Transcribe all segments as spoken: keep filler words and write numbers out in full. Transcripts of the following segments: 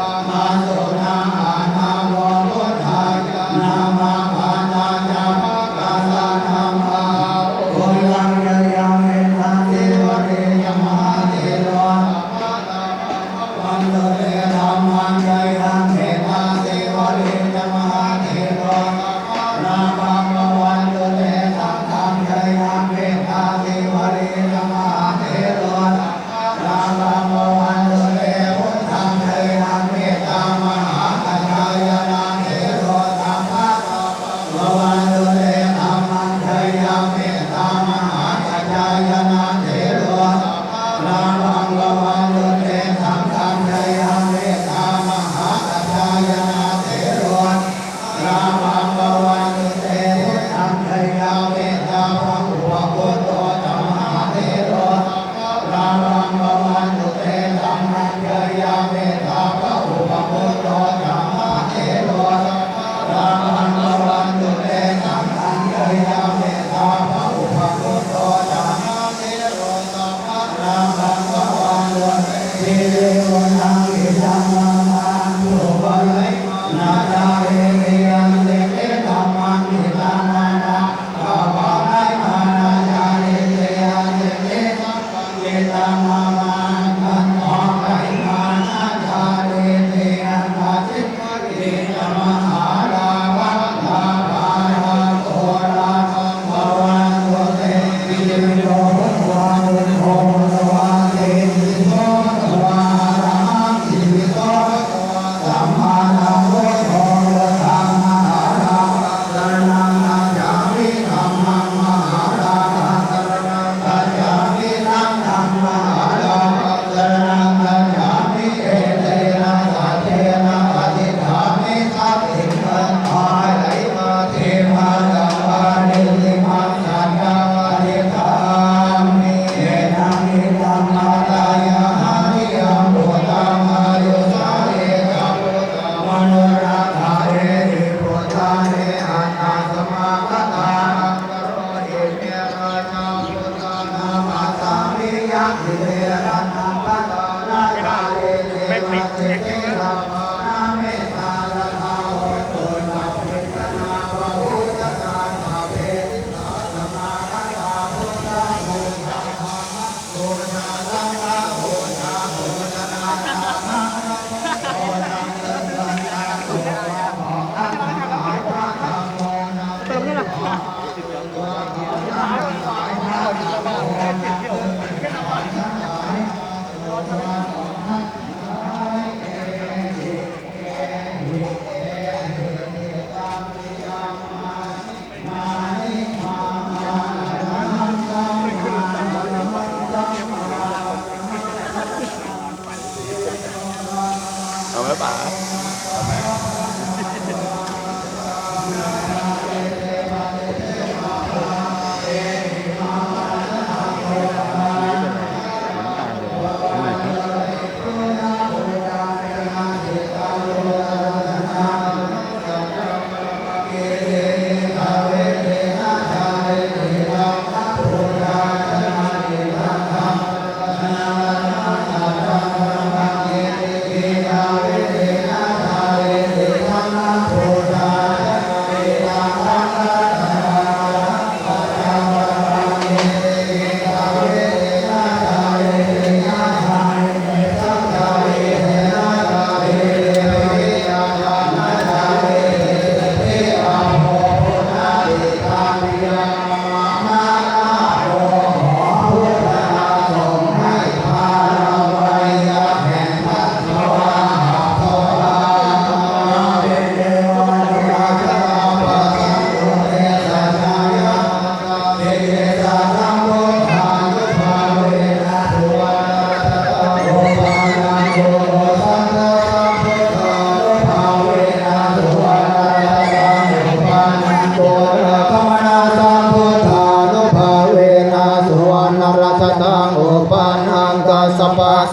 Dhammaso naṃ anamo buddhāya namaṃ pañcasabhaka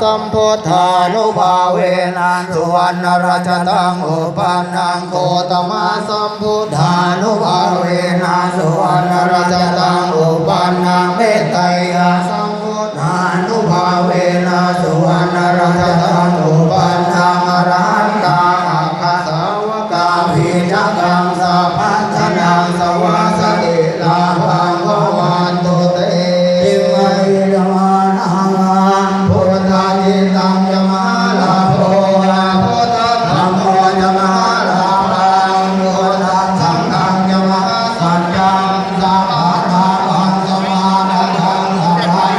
sambuddhānubhāvena suvaṇṇarajataṃ uppannaṃ, Gotamasam- buddhānubhāvena suvaṇṇarajataṃ uppannaṃ, Metteyyasambuddhānubhāvena suvaṇṇarajataṃ uppannaṃ, Arahantaṃ aggasāvakabījakaṃ sabbattanaṃ svāsati lābhaṃ bhavantu te. Imaṃ yajamānā buddhaṃ jitaṃ ca mahālābho, buddhadhammo ca mahālābhaṃ, buddhasaṅghaṃ ca mahāsaccaṃ, sabbalābhaṃ samāgatāṃ, sabbaṃ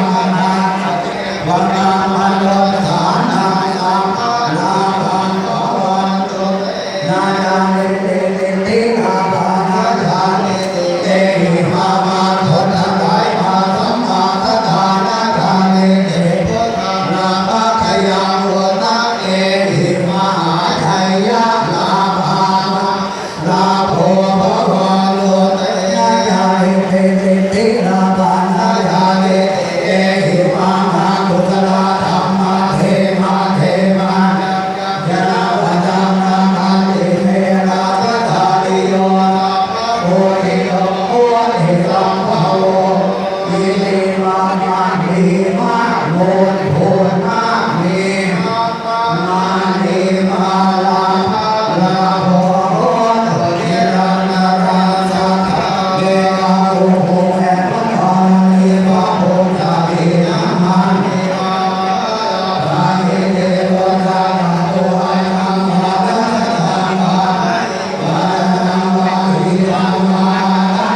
manā-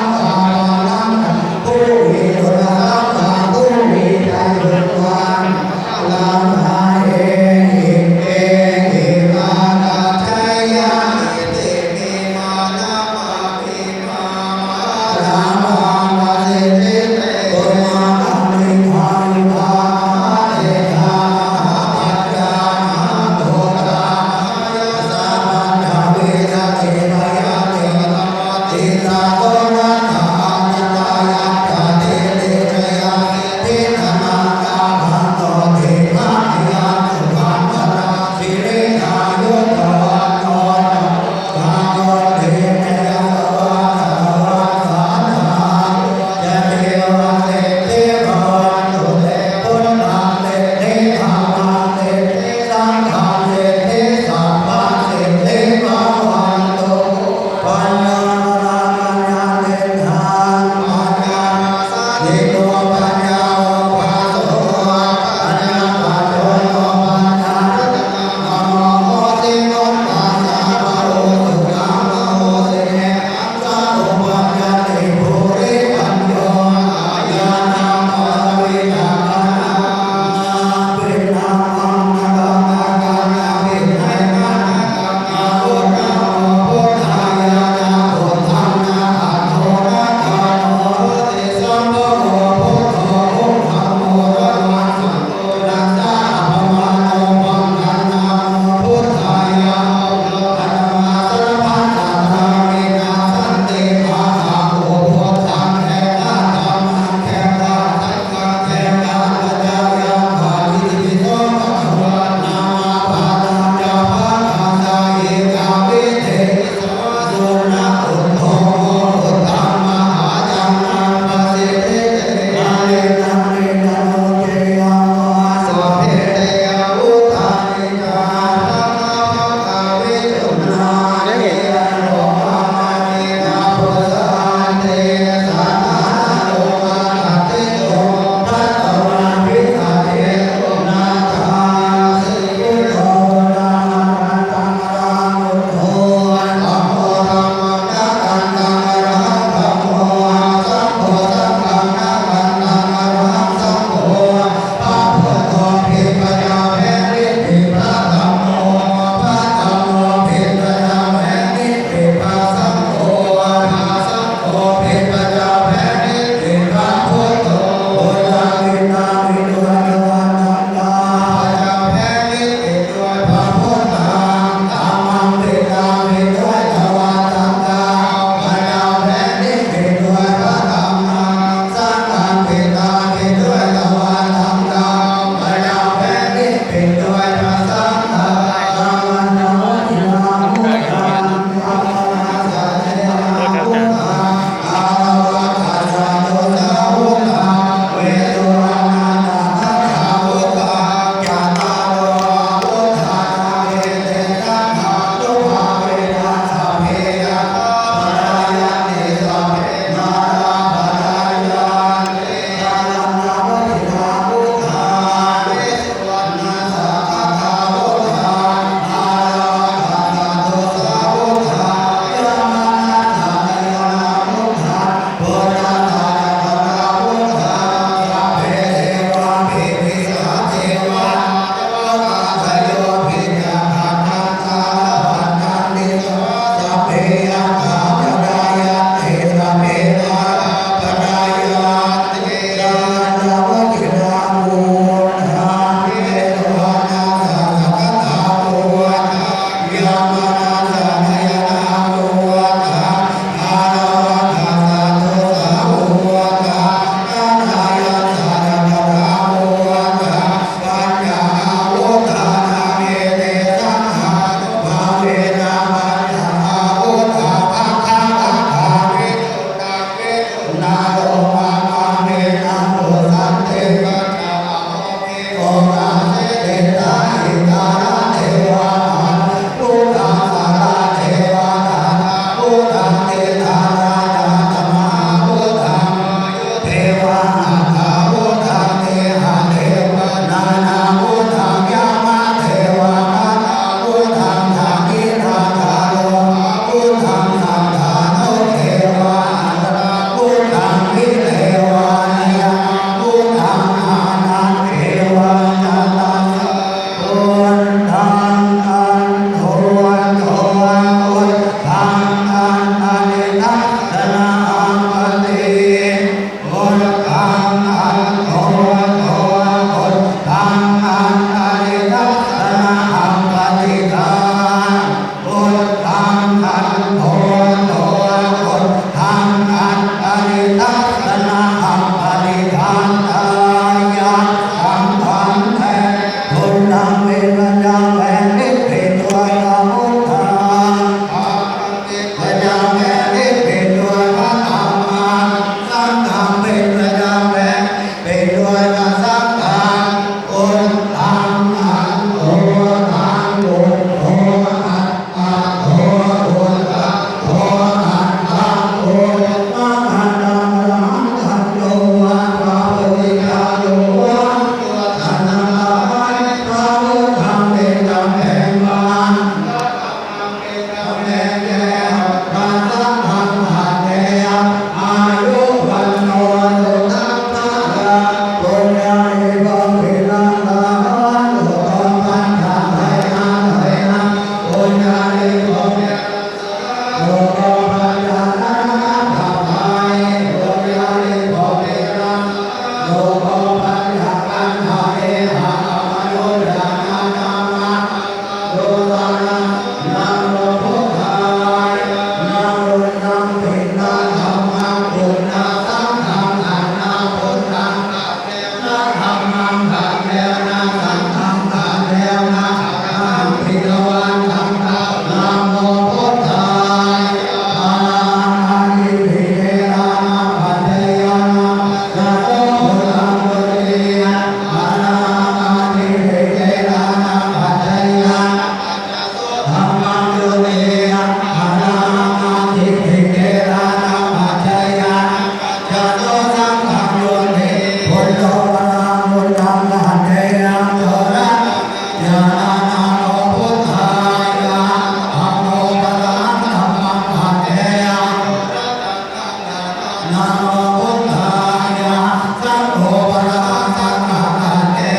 Namo buddhāya, saṅgho varaṃ saṅghaṃ bhante,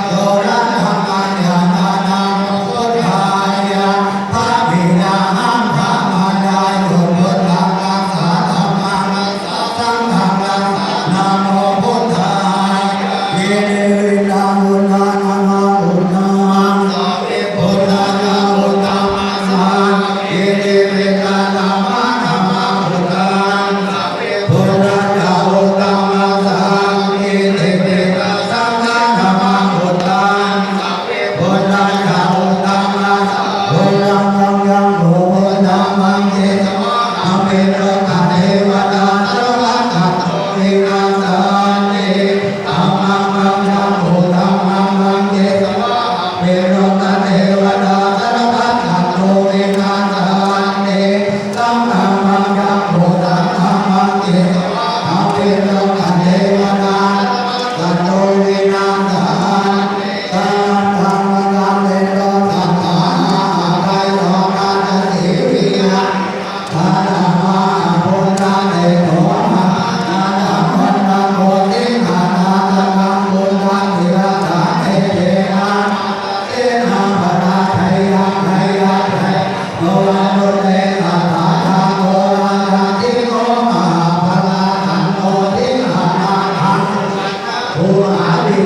coraṇaṃ pañcamatā. Namo buddhāya, dakkhiṇaṃ ahaṃ gamanāya. Buddhaṃ rakkha, dhammaṃ rakkha, saṅghaṃ rakkha. Namo buddhāya. Iti buddhaṃ buddhaṃ namaṃ buddhaṃ. Buddhassa buddhamassa, iti buddhassa dhammaṃ namaṃ buddhaṃ. Buddhassa buddhamassa, iti buddhassa saṅghaṃ namaṃ buddhaṃ. Buddhassa buddhamassa, buddhaṃ pañcaṃ buddhaṃ pañcesāhaṃ, pi lokadevata sabbasatto vinassanti. Dhammaṃ pañcaṃ buddhaṃ pañcesāhaṃ, pi lokadevata sabbasatto vinassanti. Saṅghaṃ pañcaṃ buddhaṃ dhammaṃ pañcesāhaṃ, pi lokadevata sabbasatto vinassanti. Saṅghaṃ pañcaṃ pi lokadevata sabbasatto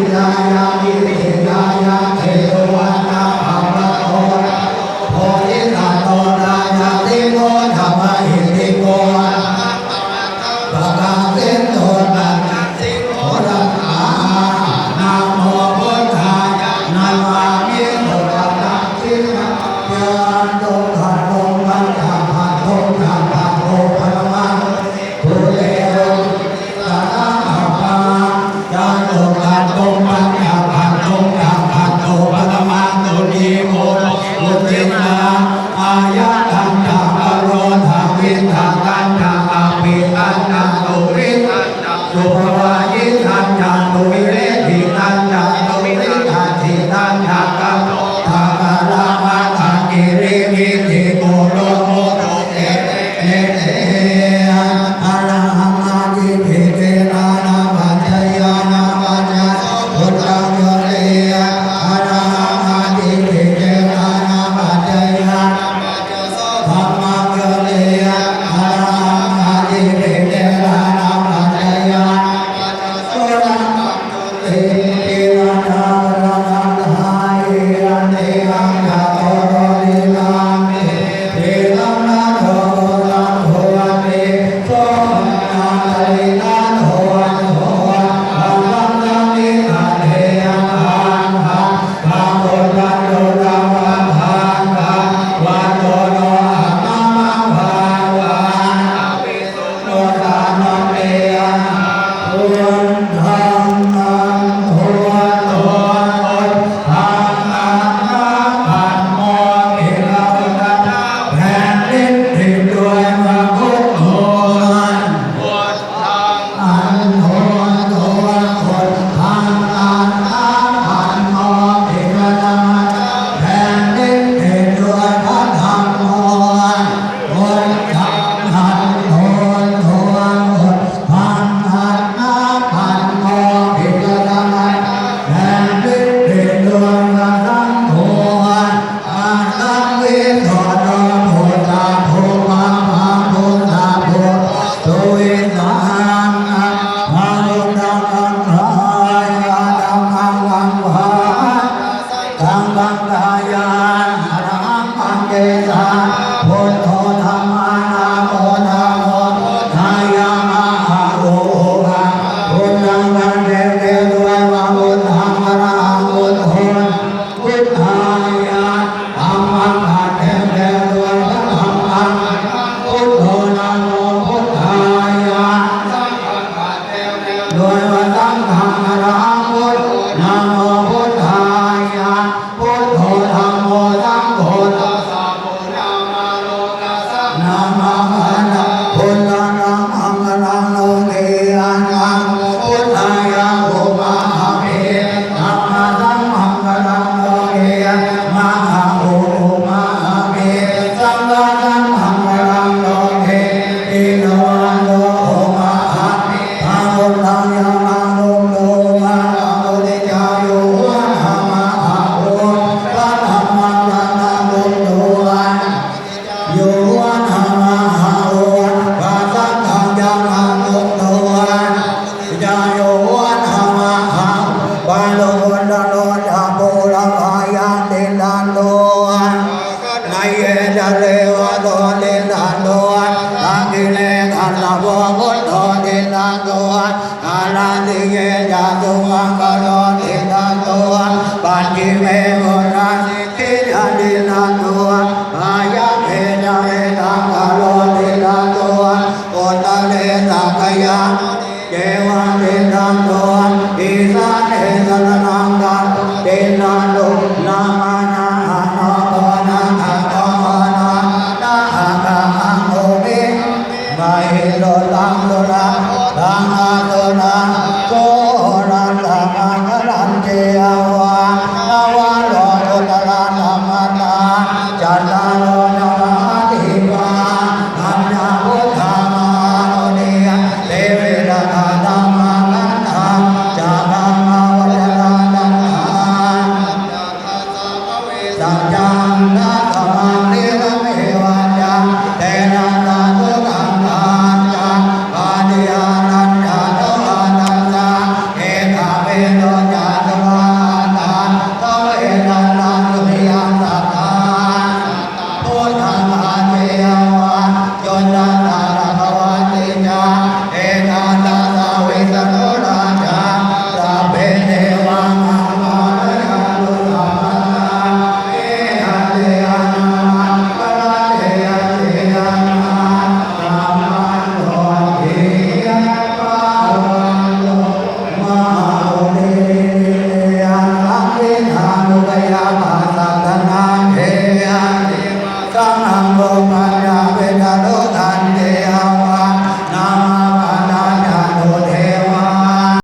vinassanti. Supabhāyitañca duviredhitañca duvidhajitañca kato tha karamattha girividhi kuro muthu te te te. Arahaṃ ādidhi cetayaṃ paccaññāṇaṃ paccasso buddhaṃ joti. Arahaṃ ādidhi cetayaṃ paccaññāṇaṃ paccasso dhammaṃ joti. Arahaṃ ādidhi cetayaṃ paccaññāṇaṃ paccasso dhammaṃ joti. Tiratthābhaṇābhāye yanti yaṃ catoro dīghāni sīlaṃ natto buddhaṃ bhuvāti. So paññapariṇāto buddho pañcasaṃ nidadeyaṃ. Taṃ dhammaṃ buddhaṃ duṭṭhavā taṃ dhattu no ahaṃ amamaṃ bhagavantaṃ visuṇ no sāmaṃ te yaṃ buddhaṃ annumodo buddhaṃ annapadmo ila buddhaṃ ແຜ່ນດິນດິນດ້ວຍພະບຸດໂທ annumodo buddhaṃ annapadmo ila buddhaṃ ແຜ່ນດິນດິນດ້ວຍພະທຳໂມ Buddhaṃ annumodo buddhaṃ annapadmo ila buddhaṃ ແຜ່ນດິນດິນດ້ວຍພະທຳໂມ Asaṃvisito buddhapūtā buddhabhūto suvisaṃ. Buddhaṃ saṅghaṃ dhammaṃ saṅghaṃ paṭisajjhiṃ. Buddho dhammā dhammo saṅgho buddhāya ma a u u a. Buddhaṃ saṅghaṃ arahaṃ buddho buddhāya. Dhammaṃ saṅghaṃ buddho namo buddhāya. Saṅghaṃ arahaṃ buddho namo buddhāya. Buddho dhammo saṅgho namaṃ buddhaṃ namaṃ buddhaṃ namaṃ buddhāya. Umābhī dhammasaṅghaṃ loke mahā u u ma a bhī saṅghasaṅghaṃ loke. Ito vaso umā Tiṭṭhanto, āraṭṭhike ca sumaṅgalo tiṭṭhanto, pacchime buddhasiddhiyā tiṭṭhanto, byānke ca tiṭṭhaṅkaro tiṭṭhanto, uttare sakyamuni ceva tiṭṭhanto, isāne saraṇaṃ gato tiṭṭhanto.